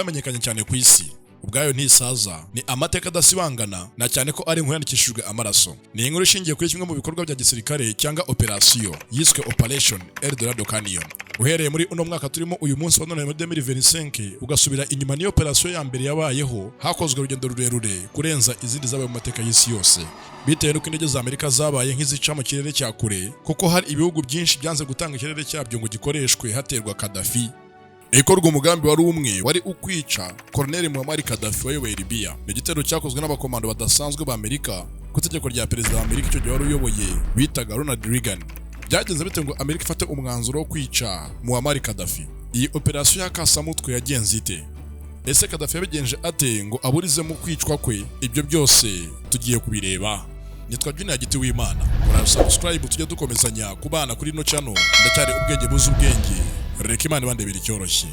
zamenyekanye cyane ku isi. Ubwayo ntisaza, ni amateka adasibangana, na cyane ko ari inkuru yandikishijwe amaraso. Ni inkuru ishingiye kuri kimwe mu bikorwa bya gisirikare cyangwa operasiyo yiswe Operation Eldorado Canyon. Uhereye muri uno mwaka turimo uyu munsi wa none muri 2025, ugasubira inyuma, niyo operasiyo ya mbere yabayeho. Hakozwe urugendo rurerure kurenza izindi zabaye mu mateka y'isi yose, bitewe n'uko indege za Amerika zabaye nk'izica mu kirere cya kure, kuko hari ibihugu byinshi byanze gutanga ikirere cyabyo ngo gikoreshwe haterwa Gaddafi. Ikorwa umugambi wari umwe, wari ukwica Colonel Muammar Gaddafi wayoboye Libya. Ni igitero cyakozwe n'abakomando badasanzwe ba Amerika ku itegeko rya perezida wa Amerika icyo gihe wari uyoboye bitaga Ronald Reagan. Byagenze bite ngo Amerika ifate umwanzuro wo kwica Muammar Gaddafi? Iyi operasiyo ya kasamutwe yagenze ite? Ese Gaddafi yabigenje ate ngo aburizemo kwicwa kwe? Ibyo byose tugiye kubireba. Nitwa Junior Giti w'Imana. Kora subscribe tujye dukomezanya kubana kuri ino channel. Ndacyari ubwenge buzi ubwenge. Reka Imana ibandebera icyoroshye.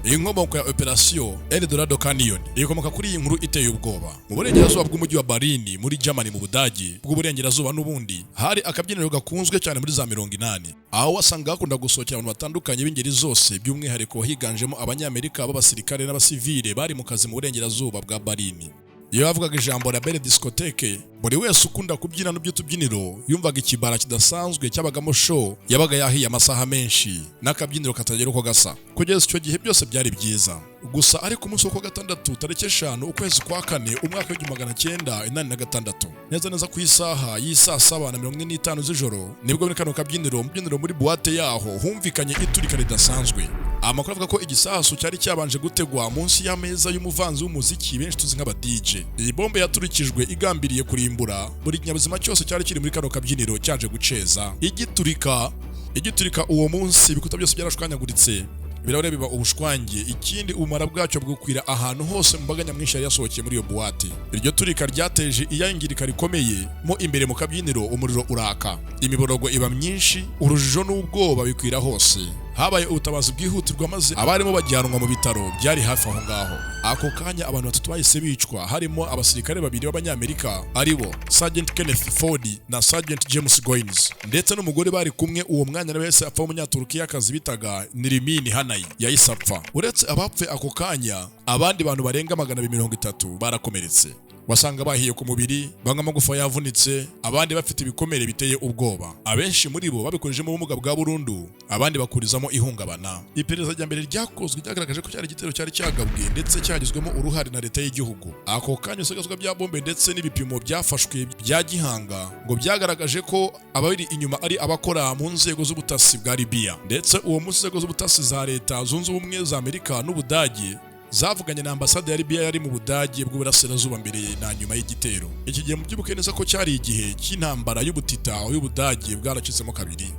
Inkomoko ya Operasiyo Eldorado Canyon ikomoka kuri iyi nkuru iteye ubwoba. Mu burengerazuba bw'umujyi wa Berlin muri Germany, mu Budage bw'uburengerazuba n'ubundi, hari akabyiniro gakunzwe cyane muri za 80, aho wasanga hakunda gusohokera abantu batandukanye b'ingeri zose, by'umwihariko higanjemo Abanyamerika b'abasirikare n'abasivile bari mu kazi mu burengerazuba bwa Berlin. Iyo bavugaga ijambo La Belle Discothèque, buri wese ukunda kubyina n'uby'utubyiniro yumvaga ikibara kidasanzwe cyabagamo show yabaga yahiye amasaha menshi n'akabyiniro katagira uko gasa. Kugeza icyo gihe byose byari byiza gusa, ariko umunsi wo kuwa gatandatu, tariki 5, ukwezi kwa kane, umwaka w'1986, neza neza ku isaha y'isaa 7:45 z'ijoro, nibwo muri kano kabyiniro, mu byiniro muri boîte yaho, humvikanye iturika ridasanzwe. Amakuru avuga ko igisasu cyari cyabanje gutegwa munsi y'ameza y'umuvanzi w'umuziki benshi tuzi nk'aba DJ. Iyi bombe yaturikijwe igambiriye kurimbura buri kinyabuzima cyose cyari kiri muri kano kabyiniro cyaje guceza. Igiturika uwo munsi, ibikuta byose byarashwanyaguritse, ibirahure biba ubushwange, ikindi ubumara bwacyo bwukwira ahantu hose mu mbaga nyamwinshi yari yasohokeye muri iyo boîte. Iryo turika ryateje iyangirika rikomeye mo imbere mu kabyiniro, umuriro uraka, imiborogo iba myinshi, urujijo n'ubwoba bikwira hose. Habaye ubutabazi bwihutirwa, maze abarimo bajyanwa mu bitaro byari hafi aho ngaho. Ako kanya abantu batatu bahise bicwa, harimo abasirikare babiri b'Abanyamerika, aribo Sergeant Kenneth Ford na Sergeant James Goins, ndetse n'umugore bari kumwe uwo mwanya nawe yahise apfa, w'Umunyaturukiyakazi bitaga Nirmine Hanayi, yahise apfa. Uretse abapfe ako kanya, abandi bantu barenga 230 barakomeretse. Wasanga bahiye ku mubiri, bamwe amagufa yavunitse, abandi bafite ibikomere biteye ubwoba. Abenshi muri bo babikorejemo ubumuga bwa burundu, abandi bakurizamo ihungabana. Iperereza rya mbere ryakozwe ryagaragaje ko cyari igitero cyari cyagabwe ndetse cyagizwemo uruhare na leta y'igihugu. Ako kanya ibisigazwa bya bombe ndetse n'ibipimo byafashwe bya gihanga ngo byagaragaje ko ababiri inyuma ari abakora mu nzego z'ubutasi bwa Libya. Ndetse uwo munsi inzego z'ubutasi za Leta Zunze Ubumwe za Amerika n'Ubudage zavuganye na ambasade ya Libya yari mu Budage bw'Uburasirazuba mbere na nyuma y'igitero. Iki gihe mubyibuke neza ko cyari igihe cy'intambara y'ubutita y'Ubudage bwaracitsemo kabiri,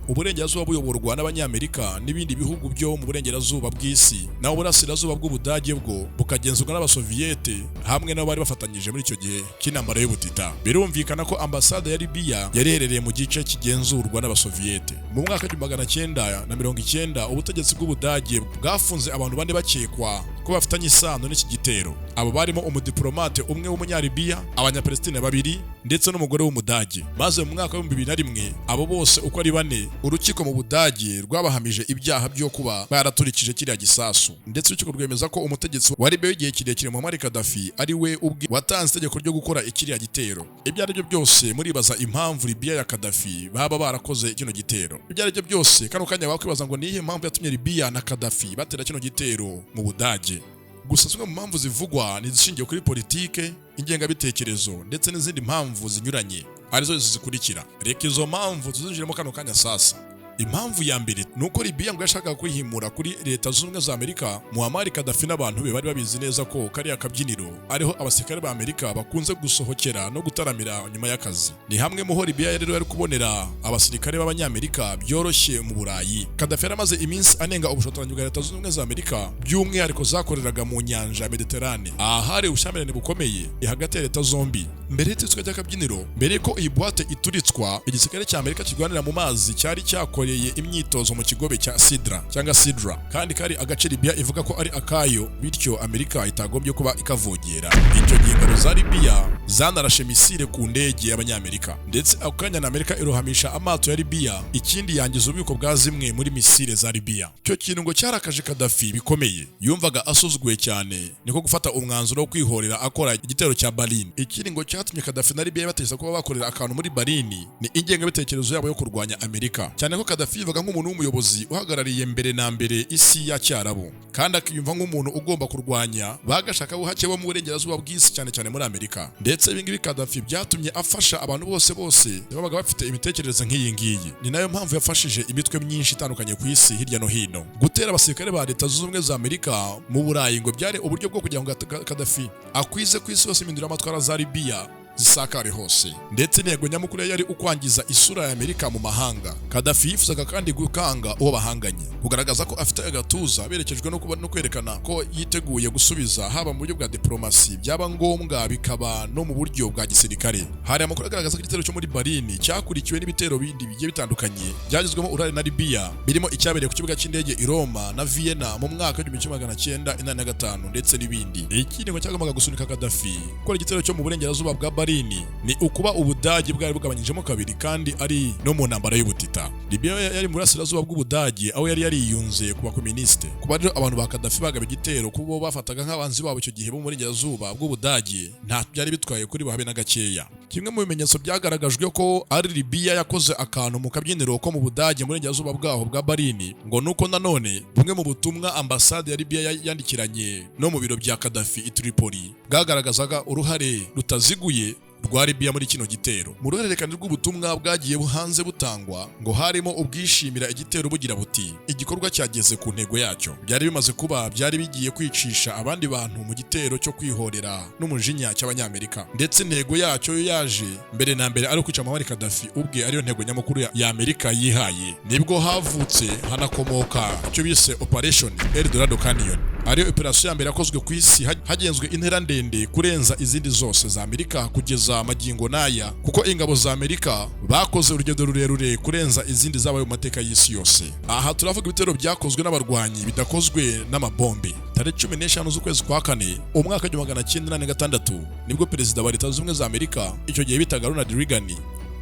uburengerazuba buyoborwa n'Abanyamerika n'ibindi bihugu byo mu burengerazuba bw'isi, naho uburasirazuba bw'Ubudage bwo bukagenzurwa n'Abasoviyete hamwe nabo bari bafatanyije muri icyo gihe cy'intambara y'ubutita. Birumvikana ko ambasade ya Libya yari iherereye mu gice kigenzurwa n'Abasoviyete. Mu mwaka w'1990, ubutegetsi bw'Ubudage bwafunze abantu bane bakekwa ko bafitanye isano n'iki gitero. Abo barimo umudiplomate umwe w'Umunyalibiya, Abanyapalestine babiri ndetse n'umugore w'Umudage. Maze mu mwaka w'2001, abo bose uko ari bane, urukiko mu Budage rwabahamije ibyaha byo kuba baraturikije kiriya gisasu. Ndetse urukiko rwemeza ko umutegetsi wa Libya w'igihe kirekire Muammar Gaddafi ari we ubwe watanze itegeko ryo gukora ikiriya gitero. Ibyo ari byo byose, muribaza impamvu Libya ya Gaddafi baba barakoze kino gitero. Ibyo ari byo byose, kano kanya wakwibaza ngo niyihe mpamvu yatumye Libya na Gaddafi batera kino gitero mu Budage? Gusa zimwe mu mpamvu zivugwa ni izishingiye kuri politike, ingengabitekerezo ndetse n'izindi mpamvu zinyuranye, arizo zikurikira. Reka izo mpamvu tuzinjiremo kano kanya sasa. Impamvu ya mbere ni uko Libya ngo yashakaga kwihimura kuri Leta Zunze Ubumwe za Amerika. Muammar Gaddafi n'abantu be bari babizi neza ko kariya kabyiniro ariho abasirikare ba Amerika bakunze gusohokera no gutaramira nyuma y'akazi. Ni hamwe mu ho Libya rero yari kubonera abasirikare b'Abanyamerika byoroshye mu Burayi. Gaddafi yaramaze iminsi anenga ubushotoranyi bwa Leta Zunze Ubumwe za Amerika, by'umwihariko zakoreraga mu nyanja ya Mediterane, aha hari ubushyamirane bukomeye hagati ya leta zombi. Mbere y'itutswa ry'akabyiniro, mbere ko iyi boîte ituritswa, igisirikare cya Amerika kirwanira mu mazi cyari cyakoreye imyitozo mu kigobe cya Sidra cyangwa Sidra, kandi kari agace Libya ivuga ko ari akayo, bityo Amerika itagombye kuba ikavogera. Icyo gihe ingabo za Libya Zanarashe misile ku ndege y'Abanyamerika, ndetse ako kanya na Amerika irohamisha amato ya Libya, ikindi yangiza ububiko bwa zimwe muri misile za Libya. Icyo kintu ngo cyarakaje Gaddafi bikomeye, yumvaga asuzuguye cyane, niko gufata umwanzuro wo kwihorera akora igitero cya Berlin. Ikindi ngo cyatumye Gaddafi na Libya batekereza kuba bakorera akantu muri Berlin ni ingengabitekerezo yabo yo kurwanya Amerika, cyane ko Gaddafi yivaga nk'umuntu w'umuyobozi uhagarariye mbere na mbere isi ya Cyarabu, kandi akiyumva nk'umuntu ugomba kurwanya bagashaka buhake bo mu burengerazuba bw'isi, cyane cyane muri Amerika. Ndetse ibi ngibi Gaddafi byatumye afasha abantu bose bose babaga bafite imitekerereze nk'iyi ngiyi. Ni nayo mpamvu yafashije imitwe myinshi itandukanye ku isi hirya no hino. Gutera abasirikare ba Leta Zunze Ubumwe za Amerika mu Burayi ngo byari uburyo bwo kugira ngo Gaddafi akwize ku isi hose impinduramatwara za Libya zisakare hose, ndetse intego nyamukuru yari ukwangiza isura ya Amerika mu mahanga. Gaddafi yifuzaga kandi gukanga uwo bahanganye, kugaragaza ko afite agatuza, berekejwe no kuba no kwerekana ko yiteguye gusubiza, haba mu buryo bwa diplomasi, byaba ngombwa bikaba no mu buryo bwa gisirikare. Hari amakuru agaragaza ko igitero cyo muri Berlin cyakurikiwe n'ibitero bindi bigiye bitandukanye byagizwemo uruhare na Libya, birimo icyabereye ku kibuga cy'indege i Roma na Vienna mu mwaka w'1985 ndetse n'ibindi. Ikindi ngo cyagombaga gusunika Gaddafi gukora igitero cyo mu burengerazuba bwa Berlin ni ukuba Ubudage bwari bugabanyijemo kabiri kandi ari no mu ntambara y'ubutita. Libya yari mu burasirazuba bw'Ubudage, aho yari yariyunze ku bakomunisite. Kuba rero abantu ba Gaddafi bagaba igitero kubo bafataga nk'abanzi babo icyo gihe bo mu burengerazuba bw'Ubudage, nta byari bitwaye kuri bo habe na gakeya. Kimwe mu bimenyetso byagaragajwe ko ari Libya yakoze akantu mu kabyiniro ko mu Budage, mu burengerazuba bwaho bwa Berlin, ngo nuko nanone bumwe mu butumwa ambasade ya Libya yandikiranye no mu biro bya Gaddafi i Tripoli bwagaragazaga uruhare rutaziguye rwa Libya muri kino gitero. Mu ruhererekane rw'ubutumwa bwagiye hanze butangwa, ngo harimo ubwishimira igitero bugira buti: "Igikorwa cyageze ku ntego yacyo." Byari bimaze kuba, byari bigiye kwicisha abandi bantu mu gitero cyo kwihorera n'umujinya cy'Abanyamerika, ndetse intego yacyo yo yaje mbere na mbere ari ukwica Muammar Gaddafi ubwe, ariyo ntego nyamukuru ya Amerika yihaye. Nibwo havutse hanakomoka icyo bise Operation Eldorado Canyon, ariyo operation ya mbere yakozwe ku isi hagenzwe intera ndende kurenza izindi zose za Amerika kugeza magingo n'aya, kuko ingabo za Amerika bakoze urugendo rurerure kurenza izindi zabaye mu mateka y'isi yose. Aha turavuga ibitero byakozwe n'abarwanyi, bidakozwe n'amabombe. Tariki 15 z'ukwezi kwa kane, umwaka w'1986, nibwo perezida wa Leta Zunze Ubumwe za Amerika icyo gihe bitaga Ronald Reagan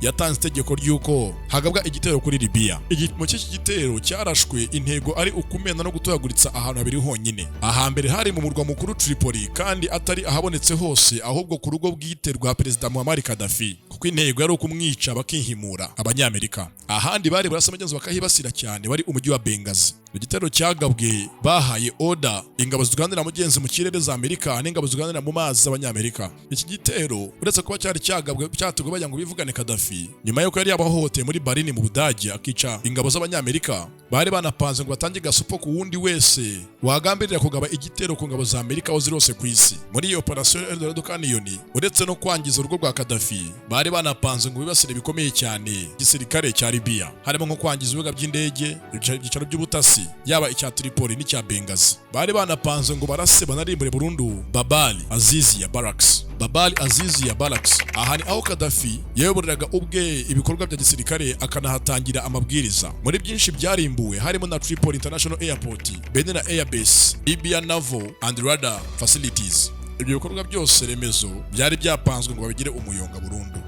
yatanze itegeko ry'uko hagabwa igitero kuri Libya. Igipimo cy'iki gitero cyarashwe intego ari ukumena no gutoyaguritsa ahantu habiri honyine. Ahambere hari mu murwa mukuru Tripoli, kandi atari ahabonetse hose, ahubwo ku rugo bwite rwa Perezida Muammar Gaddafi, kuko intego yari ukumwica bakihimura Abanyamerika. Ahandi bari burasa abagenzi bakahibasira cyane wari umujyi wa Benghazi. Igitero cyagabwe bahaye order ingabo zirwanira mugenzi mu kirere za Amerika n'ingabo zirwanira mu mazi z'Abanyamerika. Iki gitero, uretse kuba cyari cyagabwe cyateguwe bagira ngo bivugane Gaddafi nyuma y'uko yari yabahohoteye muri Berlin mu Budage akica ingabo z'Abanyamerika, bari banapanze ngo batange gasopo ku wundi wese wagambirira kugaba igitero ku ngabo za Amerika aho ziri hose ku isi. Muri iyo Operation Eldorado Canyon, uretse no kwangiza urugo rwa Gaddafi, bari banapanze ngo bibasire bikomeye cyane igisirikare cya Libya, harimo nko kwangiza ibibuga by'indege, ibyicaro by'ubutasi, yaba icya Tripoli n'icya Benghazi. Bari banapanze ngo barase banarimbure burundu Babali Azizia Barracks. Babali Azizia Barracks, aha ni aho Gaddafi yayoboreraga ubwe ibikorwa bya gisirikare, akanahatangira amabwiriza. Muri byinshi byarimbuwe harimo na Tripoli International Airport, Benina Air Base, Libya Naval and Radar Facilities. Ibyo bikorwa byose remezo byari byapanzwe ngo babigire umuyonga burundu.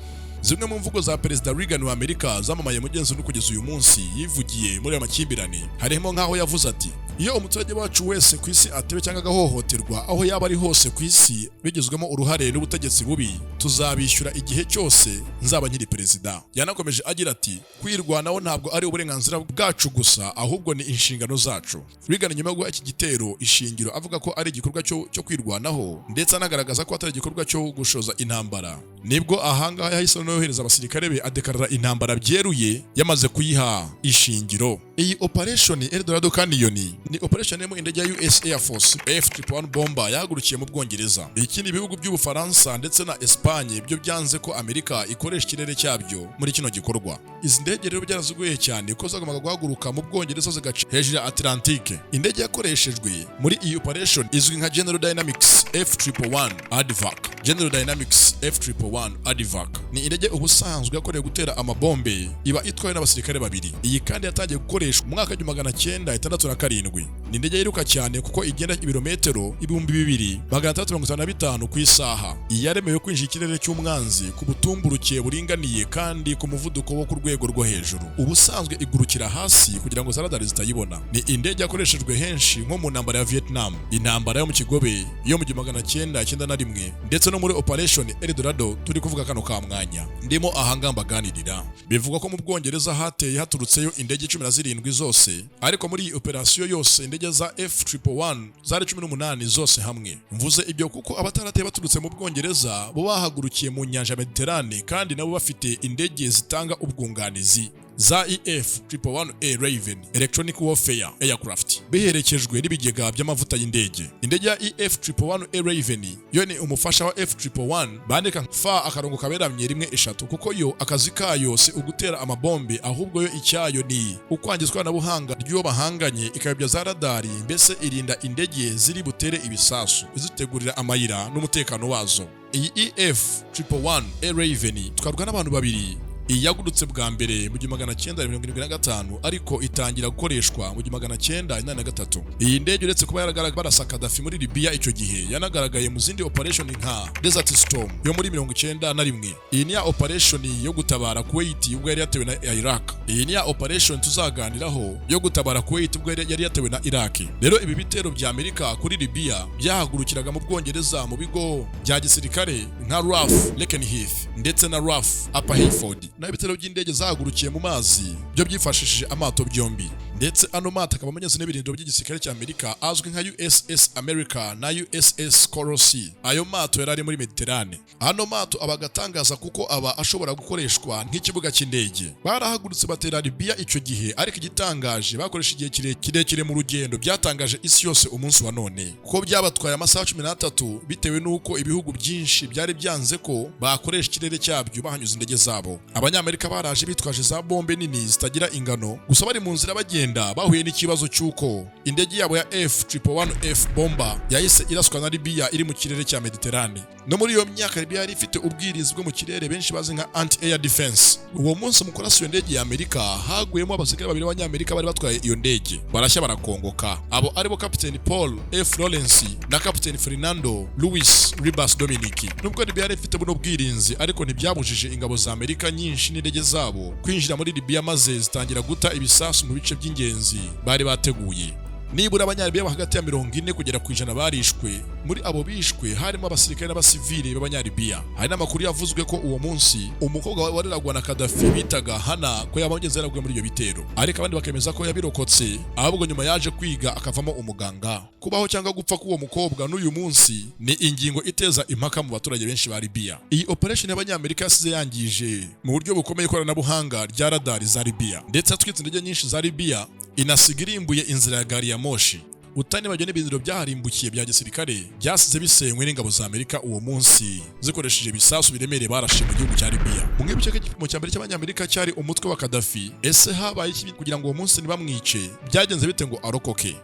Zimwe mu mvugo za Perezida Reagan wa Amerika zamamaye mugenzi no kugeza uyu munsi yivugiye muri aya makimbirane, harimo nk'aho yavuze ati: "Iyo umuturage wacu wese ku isi atewe cyangwa agahohoterwa, aho yaba ari hose ku isi, bigizwemo uruhare n'ubutegetsi bubi, tuzabishyura igihe cyose nzaba nkiri perezida." Yanakomeje agira ati: "Kwirwanaho ntabwo ari uburenganzira bwacu gusa, ahubwo ni inshingano zacu." Reagan, nyuma yo guha iki gitero ishingiro avuga ko ari igikorwa cyo kwirwanaho, ndetse anagaragaza ko atari igikorwa cyo gushoza intambara, nibwo ahangaha yahise yohereza abasirikare be, adekarara intambara byeruye yamaze kuyiha ishingiro. Iyi Operation Eldorado Canyon ni operation irimo indege ya US Air Force F-111 bomber yahagurukiye mu Bwongereza. Ikindi, ibihugu by'Ubufaransa ndetse na Espagne byo byanze ko Amerika ikoresha ikirere cyabyo muri kino gikorwa. Izi ndege rero byarazigoye cyane ko zagombaga guhaguruka mu Bwongereza zigaca hejuru ya Atlantique. Indege yakoreshejwe muri iyi operation izwi nka General Dynamics F-111 Aardvark. General Dynamics F-111 Aardvark ni indege ubusanzwe yakorewe gutera amabombe, iba itwawe n'abasirikare babiri. Iyi kandi yatangiye gukoreshwa mu mwaka w'1967. Ni indege yiruka cyane kuko igenda ibirometero 2655 ku isaha. Iyi yaremewe kwinjira ikirere cy'umwanzi ku butumburuke buringaniye kandi ku muvuduko wo ku rwego rwo hejuru. Ubusanzwe igurukira hasi kugira ngo za radari zitayibona. Ni indege yakoreshejwe henshi nko mu ntambara ya Vietnam, intambara yo mu Kigobe yo mu 1991, ndetse no muri Operation Eldorado turi kuvuga kano ka mwanya ndimo ahanga mbaganirira. Bivugwa ko mu Bwongereza hateye haturutseyo indege 17 zose, ariko muri iyi operasiyo yose indege za F111 zari 18 zose hamwe. Mvuze ibyo kuko abatarateye baturutse mu Bwongereza bo bahagurukiye mu nyanja ya Mediterane, kandi nabo bafite indege zitanga ubwunganizi za EF 111A Raven Electronic Warfare Aircraft, biherekejwe n'ibigega by'amavuta y'indege. Indege ya EF 111A Raven yo ni umufasha wa F 111, bandika F akarongo kaberamye rimwe eshatu, kuko yo akazi kayo si ugutera amabombe, ahubwo yo icyayo ni ukwangiza ikoranabuhanga ry'uwo bahanganye, ikayobya za radari, mbese irinda indege ziri butere ibisasu, izitegurira amayira n'umutekano wazo. Iyi EF 111A Raven itwarwa n'abantu babiri. Iyi yagurutse bwa mbere mu 1975, ariko itangira gukoreshwa mu 1983. Iyi ndege, uretse kuba yaragaragaye barasa Gaddafi muri Libya icyo gihe, yanagaragaye mu zindi operation nka Desert Storm yo muri 91. Iyi ni ya operation yo gutabara Kuwait ubwo yari yatewe na Iraq. Iyi ni ya operation tuzaganiraho yo gutabara Kuwait ubwo yari yatewe na Iraq. Rero ibi bitero bya Amerika kuri Libya byahagurukiraga mu Bwongereza, mu bigo bya gisirikare nka RAF Lakenheath ndetse na RAF Upper Heyford. Naho ibitero by'indege zahagurukiye mu mazi byo byifashishije amato byombi, ndetse ano mato akaba amenyeze n'ibirindiro by'igisirikare cya Amerika azwi nka USS America na USS Coral Sea. Ayo mato yari ari muri Mediterane. Ano mato aba agatangaza kuko aba ashobora gukoreshwa nk'ikibuga cy'indege. Barahagurutse batera Libya icyo gihe, ariko igitangaje, bakoresha igihe kirekire mu rugendo byatangaje isi yose umunsi wa none, kuko byabatwaye amasaha 13, bitewe n'uko ibihugu byinshi byari byanze ko bakoresha ikirere cyabyo bahanyuza indege zabo. Abanyamerika baraje bitwaje za bombe nini zitagira ingano, gusa bari mu nzira bagenda bahuye n'ikibazo cy'uko indege yabo ya F-111F bomber yahise iraswa na Libya iri mu kirere cya Mediterane. No muri iyo myaka Libya yari ifite ubwirinzi bwo mu kirere benshi bazi nka anti air defense. Uwo munsi mu kurasa iyo ndege ya Amerika haguyemo abasirikare babiri b'Abanyamerika bari batwaye iyo ndege, barashya barakongoka. Abo aribo Captain Paul F Lawrence na Captain Fernando Luis Ribas Dominic. Nubwo Libya yari ifite buno bwirinzi ariko, ntibyabujije ingabo za Amerika nyinshi n'indege zabo kwinjira muri Libya, maze zitangira guta ibisasu mu bice by'ingenzi bari bateguye. Nibura Abanyalibiya hagati ya 40 kugera ku 100 barishwe. Muri abo bishwe harimo abasirikare n'abasivili b'Abanyalibiya. Hari n'amakuru yavuzwe ko uwo munsi umukobwa wareragwa na Gaddafi bitaga Hana ko yaba ageze yaraguye muri ibyo bitero, ariko abandi bakemeza ko yabirokotse, ahubwo nyuma yaje kwiga akavamo umuganga. Kubaho cyangwa gupfa k'uwo mukobwa n'uyu munsi ni ingingo iteza impaka mu baturage benshi ba Libya. Iyi operation y'Abanyamerika yasize yangije mu buryo bukomeye ikoranabuhanga rya radari za Libya, ndetse yatwitse indege nyinshi za Libya, inasiga irimbuye inzira ya gari ya moshi, utanibagiwe n'ibirindiro byaharimbukiye bya gisirikare byasize bisenywe n'ingabo za Amerika uwo munsi zikoresheje ibisasu biremereye barashe mu gihugu cya Libya. Mwibuke ko igipimo cya mbere cy'Abanyamerika cyari umutwe wa Gaddafi. Ese habaye iki kugira ngo uwo munsi ntibamwice? Byagenze bite ngo arokoke?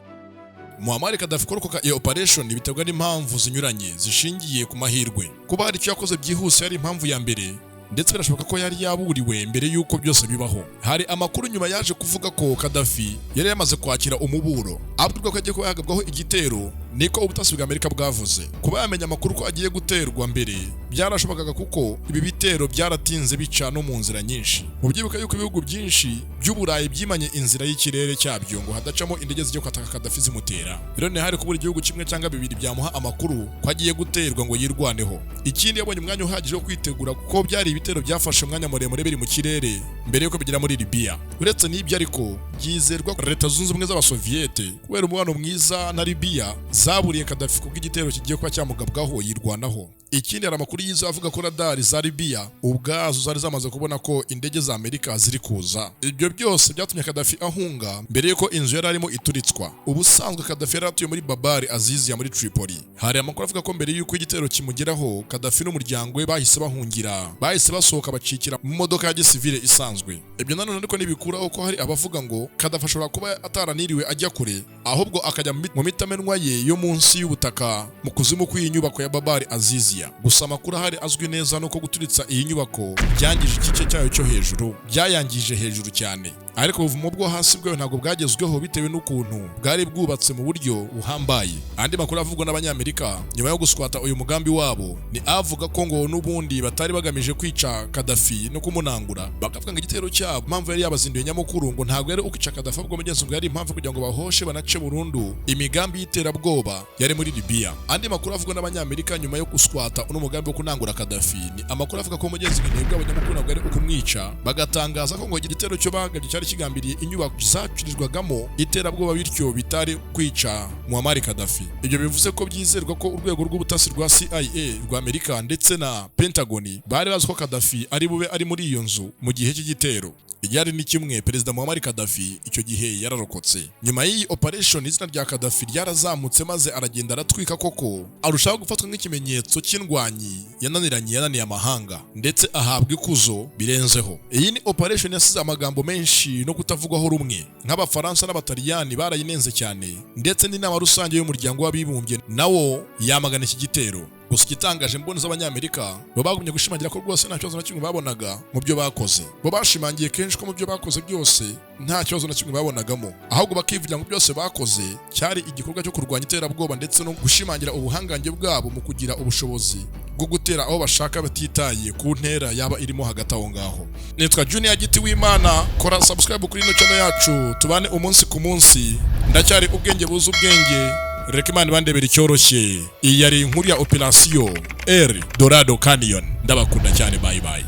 Muammar Gaddafi kurokoka iyo operation biterwa n'impamvu zinyuranye zishingiye ku mahirwe. Kuba hari icyo yakoze byihuse yari impamvu ya mbere, ndetse birashoboka ko yari yaburiwe mbere y'uko byose bibaho. Hari amakuru nyuma yaje kuvuga ko Gaddafi yari yamaze kwakira umuburo, abwirwa ko agiye kuba yagabwaho igitero. Niko ubutasi bwa Amerika bwavuze. Kuba yamenya amakuru ko agiye guterwa mbere byarashobokaga, kuko ibi bitero byaratinze bica no mu nzira nyinshi. Mu byibuka yuko ibihugu byinshi by'Uburayi byimanye inzira y'ikirere cyabyo ngo hadacamo indege zijya kwataka Gaddafi zimutera. Rero ntihari kubura igihugu kimwe cyangwa bibiri byamuha amakuru ko agiye guterwa ngo yirwaneho. Ikindi, yabonye umwanya uhagije wo kwitegura, kuko byari ibitero byafashe umwanya muremure biri mu kirere mbere yuko bigera muri Libya. Uretse n'ibyo ariko, byizerwa ko Leta Zunze Ubumwe z'Abasoviyete, kubera umubano mwiza na Libya, zaburiye Gaddafi kubwo igitero kigiye kuba cyamugabwaho yirwanaho. Ikindi, hari amakuru yiza avuga ko radari za Libya ubwazo zari zamaze kubona ko indege za Amerika ziri kuza. Ibyo byose byatumye Gaddafi ahunga mbere yuko inzu yari arimo ituritswa. Ubusanzwe Gaddafi yari atuye muri Babari Azizia muri Tripoli. Hari amakuru avuga ko mbere yuko igitero kimugeraho, Gaddafi n'umuryango we bahise bahungira, bahise basohoka bacikira mu modoka ya gisivile isanzwe. Ibyo nanone ariko ntibikuraho ko hari abavuga ngo Gaddafi ashobora kuba ataraniriwe ajya kure, ahubwo akajya mu mitamenwa ye yo munsi y'ubutaka, mu kuzimu kw'iyi nyubako ya Babari Azizia. Gusa amakuru ahari azwi neza nuko guturitsa iyi nyubako byangije igice cyayo cyo hejuru, byayangije hejuru cyane. Ariko ubuvumo bwo hasi bwayo ntabwo bwagezweho bitewe n'ukuntu bwari bwubatse mu buryo buhambaye. Andi makuru avugwa n'Abanyamerika nyuma yo guswata uyu mugambi wabo ni avuga ko ngo n'ubundi batari bagamije kwica Gaddafi no kumunangura, bakavuga ngo igitero cyabo, impamvu yari yabazinduye nyamukuru, ngo ntabwo yari ukwica Gaddafi, ahubwo mugenzi ngo yari impamvu kugira ngo bahoshe banace burundu imigambi y'iterabwoba yari muri Libya. Andi makuru avugwa n'Abanyamerika nyuma yo guswata uno mugambi wo kunangura Gaddafi ni amakuru avuga ko mugenzi ngo intego y'abanyamukuru ntabwo ari ukumwica, bagatangaza ko ngo igitero cyo bagabye cyari kigambiriye inyubako zacurirwagamo iterabwoba, bityo bitari kwica Muammar Gaddafi. Ibyo bivuze ko byizerwa ko urwego rw'ubutasi rwa CIA rwa Amerika ndetse na Pentagon bari bazi ko Gaddafi ari bube ari muri iyo nzu mu gihe cy'igitero. Iryari ni kimwe, Perezida Muammar Gaddafi icyo gihe yararokotse. Nyuma y'iyi operation, izina rya Gaddafi ryarazamutse maze aragenda aratwika koko, arushaho gufatwa nk'ikimenyetso cy'indwanyi yananiranye, yananiye amahanga, ndetse ahabwa ikuzo birenzeho. Iyi ni operation yasize amagambo menshi no kutavugwaho rumwe, nk'Abafaransa n'Abataliyani barayinenze cyane, ndetse n'Inama Rusange y'Umuryango w'Abibumbye nawo yamagana iki gitero. Gusa igitangaje, mboni z'Abanyamerika bo bagumye gushimangira ko rwose nta kibazo na kimwe babonaga mu byo bakoze. Bo bashimangiye kenshi ko mu byo bakoze byose nta kibazo na kimwe babonagamo, ahubwo bakivugira ngo byose bakoze cyari igikorwa cyo kurwanya iterabwoba ndetse no gushimangira ubuhangange bwabo mu kugira ubushobozi bwo gutera aho bashaka batitaye ku ntera yaba irimo hagati aho ngaho. Nitwa Junior Giti w'Imana. Kora subscribe kuri ino channel yacu, tubane umunsi ku munsi. Ndacyari ubwenge buzi ubwenge. Reka Imana ibandebera icyoroshye. Iyi yari inkuru ya Operation El Dorado Canyon. Ndabakunda cyane, bye bye.